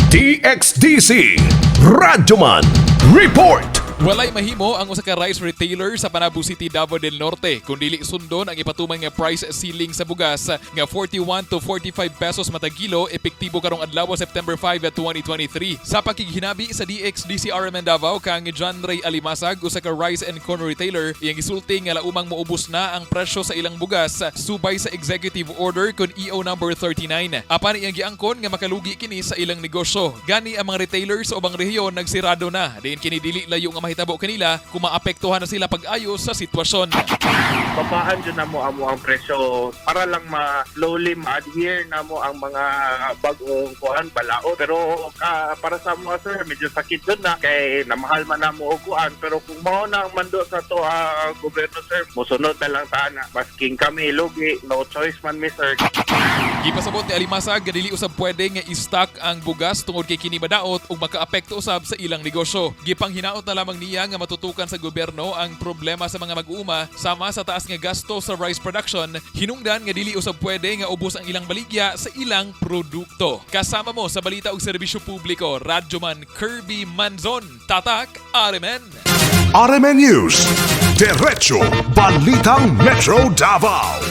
DXDC Radyoman Report. Walay mahimo ang usa ka rice retailer sa Panabo City, Davao del Norte kung dili sundon ang ipatuman nga price ceiling sa bugas nga 41 to 45 pesos matag kilo, epektibo karong adlaw, September 5, 2023. Sa pakighinabi sa DXDC RMN Davao kang John Ray Alimasag, usa ka rice and corn retailer, iyang gisulti nga laumang moubos na ang presyo sa ilang bugas subay sa Executive Order kon EO number 39. Apan iyang giangkon nga makalugi kini sa ilang negosyo. Gani ang mga retailer sa ubang rehiyon nagsirado na. Diin kini dili layo nga mahitabo kanila kung maapektuhan na sila pag-ayos sa sitwasyon. Babaan jud namo amo ang presyo para lang ma slowly ma-adhere namo ang mga bag-ong kuan balaod, pero para sa mga, sir, medyo sakit jud na kay namahal man namo og kuan. Pero kung mao na ang mando sa to gobyerno, sir, mosunod na lang ta na masking kami lugi, no choice man mi, sir. Gipasabot ni Alimasag nga dili usab pwede nga i-stock ang bugas tungod kay kini madaot ug makaapekto usab sa ilang negosyo. Gipanghinaot na lamang niya nga matutukan sa gobyerno ang problema sa mga mag-uuma sama sa taas nga gasto sa rice production, hinungdan nga dili usab pwede nga ubos ang ilang baligya sa ilang produkto. Kasama mo sa balita ug serbisyo publiko, Radyoman Kirby Manzon, Tatak RMN. RMN News. Diretso Balitang Metro Davao.